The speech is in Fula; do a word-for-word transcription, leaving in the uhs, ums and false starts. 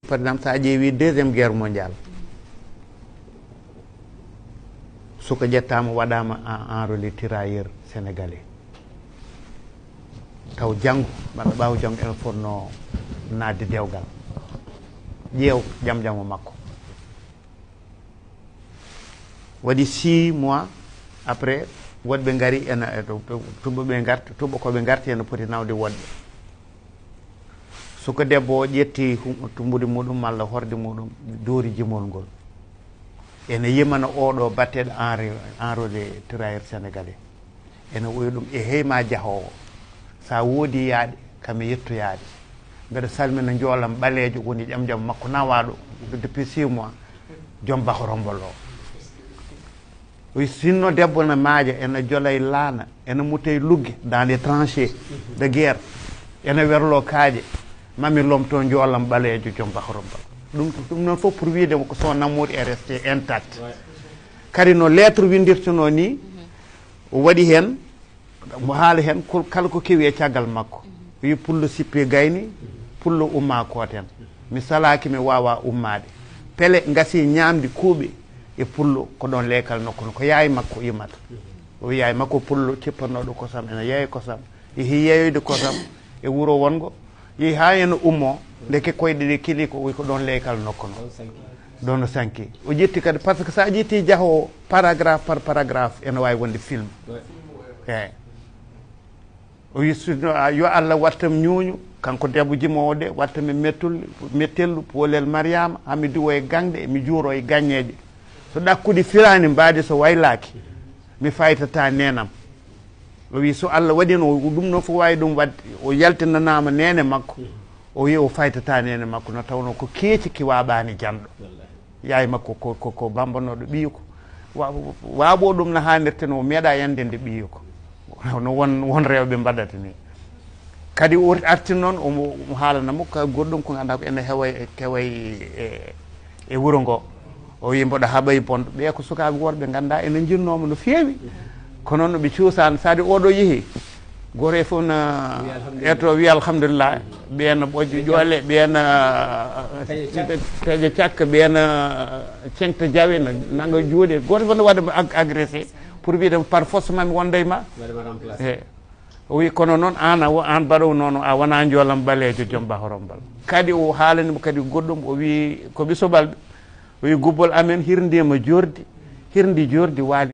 Par exemple, so a ƴeewi deuxième guerre mondiale, suka ƴettaama, waɗaama en, enrôlé tirailleur sénégalais. Taw janngo, walla ɓaawo janngo, ene fotnoo naatde dewgal. Ƴeew jam jam o makko. Waɗi six mois après, woɗɓe ngari ena, e, to, to, tubaɓe ngarti, tubakoɓe ngarti ena poti nawde woɗɓe. Suka debbo o ƴetti hum-, tumbude muɗum malla horde muɗum, doori jimol ngol. Ene yimana oɗo batteɗo enri-, enrôlé tirailleur sénégalais. Ene wiya ɗum, "E hey ma jahoowo, so a woodi yahde, kam e yettoyaade. Mbeɗa salmina njoolam ɓaleejo woni ƴam ƴam makko nawaaɗo depuis six mois, joom bahorombol o." O wi, "Sinno debbo na maaja, ena jola e laana, ena muta e lugge, dans les tranchées de guerre, ena werlo kaaƴe, mami lomto njoolam ɓaleejo joom bahorombol." Ɗum, ɗum noon fof pour wiide ko son amour est resté intact. Kadi no lettre windirtunoo ni, o waɗi heen, mo haala heen, kol-, kala ko kewi e caggal makko. Wi, "Pullo sippi gayni, pullo umma kooten. Mi salaaki, mi waawa ummaade. Pele ngasi ñaamdi kuuɓi e pullo ko ɗoon leekal nokku no ko yaay makko yimata." O wi, "Yaay makko pullo cippanooɗo kosam ena yeeya kosam. Yehi yeeyoyde kosam e wuro wongo. Yehi haa ena ummo, ndeke koyɗe ɗe kili ko, wi ko ɗoon leekal nokku no. Ɗoon no sanki." O ƴetti kadi, par ce que so a ƴetti jahoowo paragraphe par paragraphe, ene waawi wonde film. Eey. O wi, "Sinno, a, yo Allah wattam ñuuñu, kanko debbo jimoowo de, wattam e mettul-, mettellu, poolel Mariama, haa mi diwo e gañɗe, mi juuro e gaññeeje. So ɗakkude firaani mbaadi so waylaaki, mi faytata neenam." O wi, so Allah waɗino ɗum noon fof waawi ɗum waɗde, o yaltinanaama neene makko. O wi, o faytata neene makko, no tawnoo ko keeci ki waaɓaani janɗo. Yaay makko ko, ko, ko bambanooɗo ɓiyiiko. Wa-, waaɓo ɗum no haanirta, no meeɗa yande nde ɓiyiiko. No won, won rewɓe mbaɗata ni. Kadi o arti noon, omo, omo haalana mo ka goɗɗum ko ngannduɗaa ko ene hewa e, kewa e, e wuro ngo. O wi, "Mboɗo haɓa e bonɗo." Ɓe ko sukaaɓe worɓe ngannduɗaa ene njinnoo mo no feewi. Kono no ɓe cuusaani, so adi oɗo yehi, gooto e fof na eto wi, "Alhamdulillah." Ɓeen ɓoƴƴo ƴoole, ɓeen, ah, peeje cakka, ɓeen, ah, ceŋta jawe, na nanga juuɗe. Gooto fof no waɗa mo ag-, agressé pour wiide mo, "Par force mami wonda e ma." Waɗa mo remplacé. Eh. O wi, "Kono noon, aan a wo-, aan baɗowo noon, a wonaa njoolam ɓaleejo, joom bahorombal." Kadi o haalani mo kadi goɗɗum, o wi, "Ko ɓiso ɓalɓe." O wi, "Gubbol amen hirndiima jordi, hirndi jordi waali."